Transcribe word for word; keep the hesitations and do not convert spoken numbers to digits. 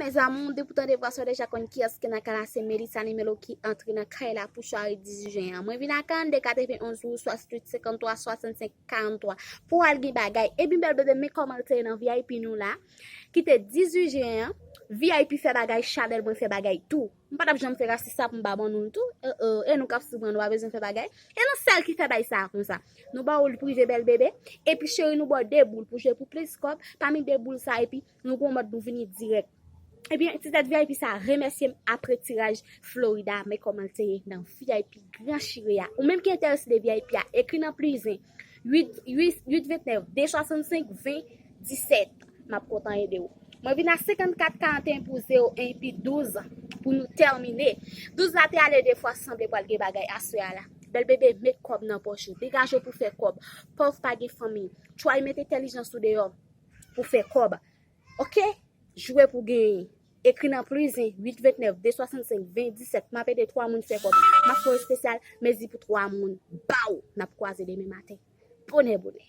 Mes amours, depi w tande vwa sa w deja konn kiyès ki nan kay la, se Melissa Nimelo ki antre nan kay la pou sware dizuit jen an. Mwen vin a karannde katrevenonz ou swasanntuit senkanntwa swasannsenk karannntwa pou al gen bagay. Ebyen bèl bebe, men kòman l te ye nan V I P nou la. Kite dizuit jen an, V I P fè bagay, Chanel mwen fè bagay tou. M pa t ap janm fè rasis sa pou m pa ban nou l tou. E, e, e nou k ap swiv mwen, nou pa bezwen fè bagay. E nou sèl ki fè bagay sa a konsa. Nou ba w li prive bèl bebe. Epi cheri, nou ba w de boul pou jwe pou plis kòb. Pami de boul sa, epi nou gon mòd nou vini dirèk. Ebyen, ti tèt V I P sa a remèsye m apre tiraj Florida, men kòman l te ye nan V I P gran chire a. Ou menm ki enterese de V I P a, ekri nan plis en uit, uit, uit ventnèf, de swasannsenk, ven disèt. M ap kontan ede w. Mwen vin a senkannkat karanteyen pou zewo en epi douz pou nou tèmine. Douz la te ale de fwa, sanble pral gen bagay aswè a la. Bèl bebe, met kòb nan pòch ou. Degaje w pou fè kòb. Pòv pa gen fanmi. Try met entèlijans ou deyò pou fè kòb. Oke? Jwe pou genyen. Ekri nan plis en uit ventnèf, de swasannsenk, ven disèt. M ap ede twa moun fè kòb. M ap fè yon espesyal mezi pou twa moun. Baw! N ap kwaze demen maten. Bonè, bonè.